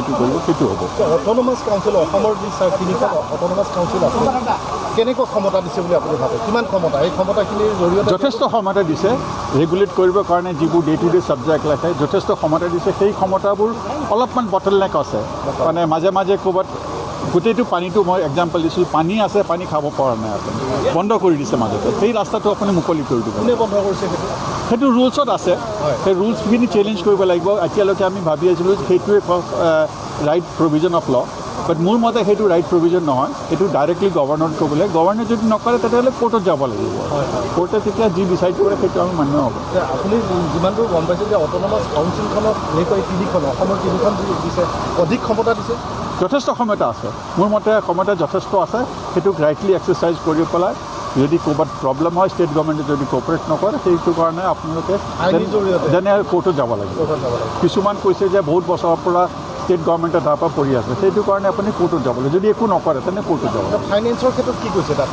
যিটো কৰিব সেইটো হ'ব। অট'নমাছ কাউন্সিল, অসমৰ যি তিনিখন অট'নমাছ কাউন্সিল আছে, কেনেকুৱা ক্ষমতা দিছে বুলি আপুনি ভাবে? কিমান ক্ষমতা, এই ক্ষমতাখিনিৰ জৰিয়তে? যথেষ্ট ক্ষমতা দিছে। ৰেগুলেট কৰিবৰ কাৰণে যিবোৰ ডে টু ডে ছাবজেক্ট লাগে, যথেষ্ট ক্ষমতা দিছে। সেই ক্ষমতাবোৰ অলপমান বটল নেক আছে। মানে মাজে মাজে ক'ৰবাত গোটেইটো পানীটো, মই এক্সাম্পল দিছিলোঁ, পানী আছে, পানী খাব পৰা নাই, আপুনি বন্ধ কৰি দিছে মাজতে। সেই ৰাস্তাটো আপুনি মুকলি কৰি দিব। কোনে বন্ধ কৰিছে সেইটো? সেইটো ৰুলছত আছে। সেই ৰুলছখিনি চেলেঞ্জ কৰিব লাগিব। এতিয়ালৈকে আমি ভাবি আছিলোঁ যে সেইটোৱে right provision of law, but মোৰ মতে সেইটো ৰাইট প্ৰভিজন নহয়। সেইটো ডাইৰেক্টলি গভৰ্ণৰ ক'ব লাগে। গভৰ্ণৰ যদি নকৰে, তেতিয়াহ'লে কোৰ্টত যাব লাগিব। কোৰ্টে তেতিয়া যি ডিচাইড কৰে, সেইটো আমি মান্য হ'ব। যে আপুনি যিমান দূৰ গম পাইছে যে অট'নমাছ কাউন্সিলখনক বিশেষকৈ এই তিনিখন, অসমৰ তিনিখন যি দিছে, অধিক ক্ষমতা দিছে? যথেষ্ট ক্ষমতা আছে। মোৰ মতে ক্ষমতা যথেষ্ট আছে। সেইটোক ৰাইটলি এক্সাৰচাইজ কৰি পেলাই যদি ক'ৰবাত প্ৰব্লেম হয়, ষ্টেট গভৰ্ণমেণ্টে যদি কোঅপাৰেট নকৰে, সেইটো কাৰণে আপোনালোকে আইনী জৰিয়তে। যেনে কোৰ্টত যাব লাগিব। কোৰ্টত যাব লাগিব। কিছুমান কৈছে যে বহুত বছৰৰ পৰা ষ্টেট গভৰ্ণমেণ্টে তাৰ পৰা পৰি আছে। সেইটো কাৰণে আপুনি কোৰ্টত যাব লাগিব। যদি একো নকৰে, তেনে কোৰ্টত যাব লাগিব। ফাইনেন্সৰ ক্ষেত্ৰত কি কৈছে তাত?